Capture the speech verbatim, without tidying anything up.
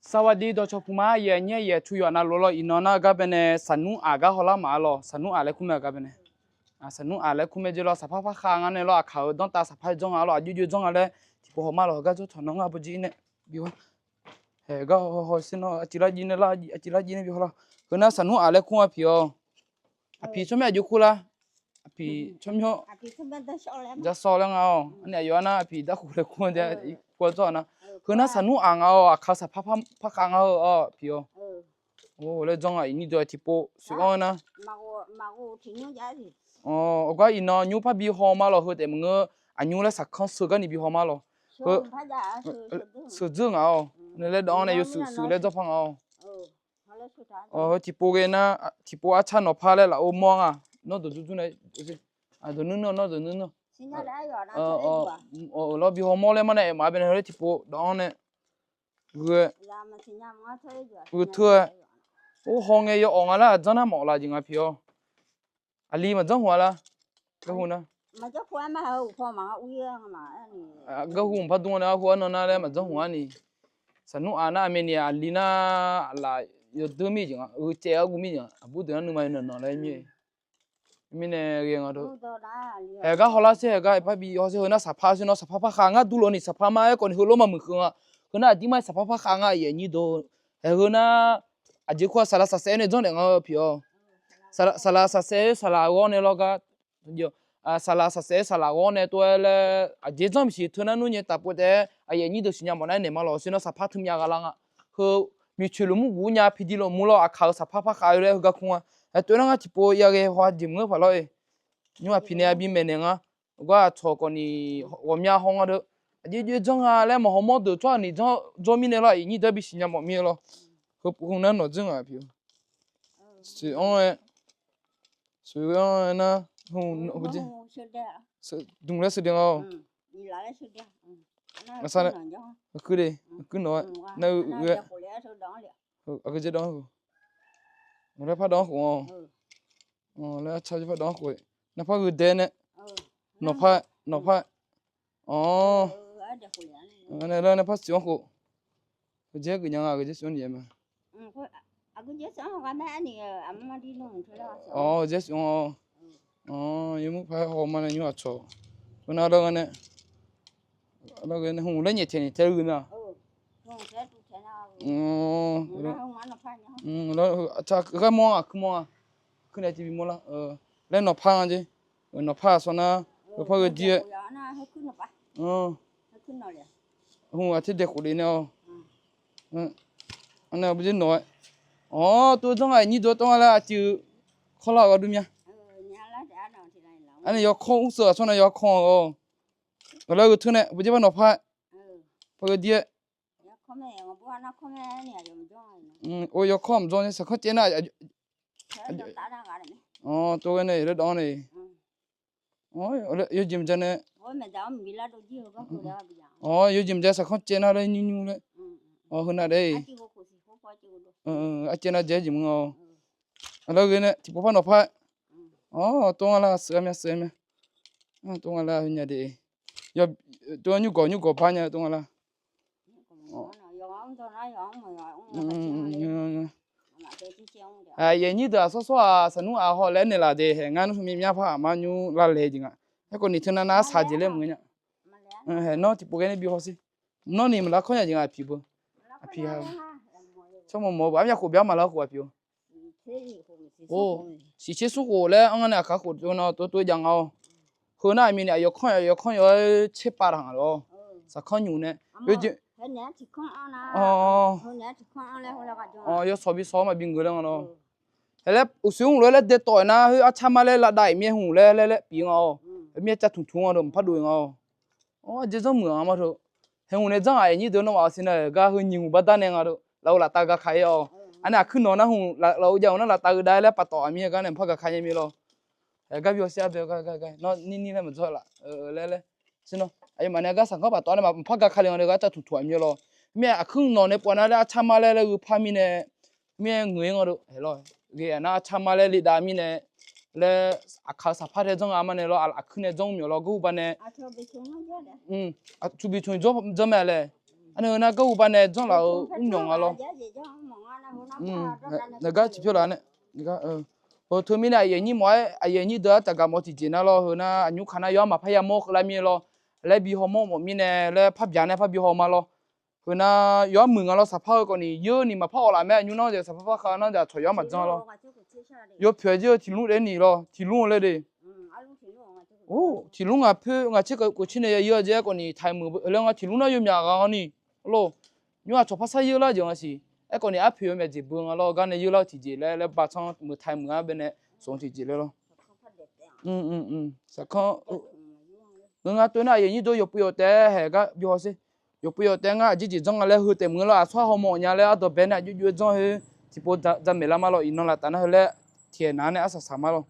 Sawaqdi dawqcawq puq ma, yaeq nyir yaeq cu yawq navluf lawr, iqnan nar gar baenae saqnmr aq gar hawlar maf-a lawr, saqnmr aq laer kur mae gar baenae. Saqnmr aq laer kur mae jeq lawr, saqpar par khav ngar nae lawr, aqkaq-euq danrtav saqpar janr nga lawr, aqjox joe janr nga laer tiqpov hawmar lawq, heugar jawr tawq nawr ngar bawjir nae bi haw. Haeq gar haw haw sher nawr, aqcif lar jiv nae lar, aqcif lar jiv nae bi haw lawr. Heu nar saqnmr aq laer kur nga piq-awr. Aqpiq tsawrmyanr aqjox kur lar. Aqpiq tsawrmyanr ja sawr laer nga-awq. Arni aqyawf-anr nar aqpiq darkhof laer kur-a, kur-a dzawr-a nar. Heu nar saqnmr aq nga-awq, aqkaq saqpar par khav nga heu-awr piq-awr. Laer janr nga, iqnyir deuq tiqpov soeq-anr nar. Awq, gar iqnan nymr par bi haw ma lawq, heu taef maqngeur, aqnymr laer saqkanr sheu garni bi haw ma lawq. Sheudzeur ngaq-awq. Nae laer dawv-anr nae yawshuif shuif laer dzawr par nga-awq. Heu tiqpov ghae nar, tiqpov arcar nawqpar laer lafov mawr nga. Nawr dawq dzurdzur nae, dawq nuir nawr, nawr dawq nuir nawr. Lawr bi haw mawr laer mar nae aef maf-a baenae heu laer tiqpov dawv-anr nae ghoe ghoe teu-aer. Or, haw ngae yawawq nga lar, aqdzanr nar mawf laf jeq nga piq-awr. Aqli maqdzanr hmq-a lar. Garhu nar, garhu mqpar dmr nae arhu arnan nar laer maqdzanr hmq-ar ni. Saqnmr aq nar aqmyani aqli nar aqlaf yawdeur mir jeq nga, uicaev-awr guv mir jeq nga, aqbur deuq nar nuima nanqnan laer mir. Mirnae ghae nga deuq. Haeq gar hawlar sher, haeq gar par bi haw sher, heu nar saqpar sher nawr, saqpar par khav ngar durluf ni, saqpar mar-aer khawf ni heulof maqmuiq keuv nga. Heu nar aqdirmar saqpar par khav ngar, aqyuif aqnyir deuq. Haeq heu nar aqjeq kur-aq, saqlaq saqsaef nae janrnaeq nga-eu piq-awr. Saqlaq saqsaef-aer saqlaq ghawr nae lawr gar, saqlaq saqsaef-aer saqlaq ghawr nae tov-aer laer aqjeq janr maqsiq, teu nar nmr nyae taf pov taef-aer aqyuif aqnyir deuq siqnya mawf nar-aer naeq ma lawq sher nawr, saqpar teu myav gha lar nga. Heu miqcoeq luf mur guq-ur nya, pi di luf mur lawr, aqkaq-euq saqpar par khav-eu laer heugar kur nga. Haeq tov nar ngar tiqpov yaghae haw jeq maqngeur paq lawr-e. Nymr aqpiq nae arbi maeqnaeq nga. Gar aqcawq khawf ni ghawqmya haw nga deuq. Aqjox joe janr nga laer maqhaw mawr deuq tsawrhaq ni janr jawr mirnae lawr, aqyuif aqnyir deuq bi siqnya mawf mir-eu lawr. Heu nar nawq dzeur ngaq piq-eu. Soeq-anr-aer, soeq-anr-aer nar, dmq laer sheudae nga-awq. Aqsar nae, aqkuir de, aqkuir nawq-aer nar-eu ghae. Aqgeu dzae dawv-anr khof, nar par dawv-anr khof-awq. Laer arcar par dawv-anr khof, nar par gheu dae nae, nawqpar, nawqpar. Awr, nae laer nar par siq-anr khof. Heujae geuf nya nga, heujae siq-anr ni-aer ma. Awr, heujae siq-anr-awr. Awr, yawmuiq par haw ma nae nymr aqcawq. Khoernar lar nga nae, lar ghae nae hmq laer nyaef taeq ni tae-eu ghae ma. Lar, aqcar gar mawr-a, aqkuir mawr-a. Aqkuir nae tiq bi mawr lar. Laer nawqpar nga jeq. Nawqpar-aq sawr nar, nawqpar gheu dir-aer. Hmq, aqter dae khof le nae-awr. Arnae bawr dzer nawq-aer. Awr, tov-eu janr nga, aqnyir deuq tov nga laer aqcuiv kawrlar-awq gharduq mya. Arnae yawkawr mr seuq-aq tsawrnae yawkawr-awq. Ghaq laer gheu teu nae bawr dzer par nawqpar. Par gheu dir-aer. Or, yawkawr maqjawr nae saqkanr caev nar. Awr, tov ghae nae laer dawv-anr nae. Yawjeq maqjav nae. Awr, yawjeq maqjav saqkanr caev nar laer nymr nymr laer. Awr, heunav daef-iq. Arcaev nar jae-aer jeq mr nga-awr. Aqlar ghae nae tiqpov par nawqpar. Awr, tov nga lar, sheuq-a mya, sheuq-a mya. Tov nga lar, heunya de. Tov nymrgawq nymrgawq bar nya tov nga lar. Aqyuif aqnyir deuq-aq sawr sawr-aq saqnmr aq haw laer naeqlaf de. Haeq ngar nmr teu myav myar par aqma nymr lar laeq jeq nga. Aerkhawf ni teu nar nar saq jeq laer maqngeur nya. Haeq nawr tiqpov ghae nae bi haw sher. Nawr ni maqlar kawr nya jeq nga aqpiq beu. Aqpiq ha. Tsawrmawq mawq-eu baq armyav khof bya maqlar khof aqpiq-eu. Or, siqtser smr khof laer anr ngar nae aqkaq khof tov nar tov tov jav nga-awr. Heu nar aqmyani aqyawf kanr yawf, aqyawf kanr yawf-aer tserpav taq nga lawr. Saqkanr nymq nae. Awr, yawsawq bi sawq-awr maqbi ngeur laer nga lawr. Haeq laer uqsoer mr lof-aer laer dae tawf-aer nar, heu arcar mar laer lavdav-iq mir-aer hmq laer laer laer pif nga-awr. Mir-aer cav tmq tmq nga deuq maqpar dov-iq nga-awr. Awr, aqjeq janr muiq-aq ma teu. Haeq hmq nae janr-aq aqnyir deuq nawmaf-awq siq nar-euq gar heu nyiq hmq bar dar nae nga deuq lafov laftav gaka-ir-awq. Arnae aqkuir nawq nar hmq lafov jav-awq nar laftav geudav-aer laer paftawf-aq mir-aer gar nae maqpar gaka nya mir lawr. Haeq gar bi haw sher-a bae gar gar gar nawr nir nir laer maqdzawr laf-eu laer laer. Sher nawr aqyawfmaf nae gar saqkanr paftawf nae maqpar gaka le nga deuq gar cav tmq tmq-aq mir lawr. Mir-aer aqkuir nawq nae pov nar laer arcar mar laer laer gheu par mirnae. Mir-aer ngeur-ir nga deuq haeq lawr. Ghae-aq nar arcar mar laer le dav mirnae. Laer aqkaq-eu saqpar tae janr nga mar nae lawr, aqkuir nae janr myawf lawr gurba nae. Cuqbi cmq janr mae laer. Arnan heu nar garhu banae janrlaf-euq mrmyawq nga lawr. Naqgar ciqpyawr laf nae, heu teumirnae aqyuif aqnyir mawf-aer aqyuif aqnyir deuq-anr taqgaq mawf tiqjeq nar lawr. Heu nar aqnymr kaq nar yawr maqpar yamawr keuvlar mir lawr. Laer bi hawmawr mawf mirnae laer parbyaq nae parbi haw ma lawr. Heu nar yawr muiq nga lawr. Saqpar heu khawf ni yeur ni maqpar awq laf mae. Aqnymr nar jeq saqpar par khav nar jeq aqcawq yawr maqjan lawr. Yawpoeq-aer jir-eu tiqlmr daef ni lawr. Tiqlmr-eu laer de. Tiqlmr ngaq poer ngaq tser keuv khof tser nae ya yeur-a jeq-aer khawf ni taqmuiq laer nga. Tiqlmr nar yawmyaq ghaq nga ni lawr. Nymr aqcawq par sar yeur lar jeq nga siq. Aerkhawf ni arpoeq yawmyaq jeq beu nga lawr. Gar nae yeur lar-eu tiqjeq laer laer ba tsanr muiq taqmuiq-anr baenae sanq tiqjeq laer lawr. Saqkanr, ngeur ngar toer nar aqyuif aqnyir deuq yawpuiv yawf taef-aer haeq gar bi haw sher. Yawpuiv yawf taef-aer ngar aqjeq jeq janr nga laer heu taef muiq-eu lawr. Aqsur-aer hawmawr nya laer ardawq bae nae aqjox jox-aer janr heu tiqpov jamaeq lar ma lawr. Iqnan laftaf nar heu laer tiqaeq naq-anr nae arsaq saq ma lawr.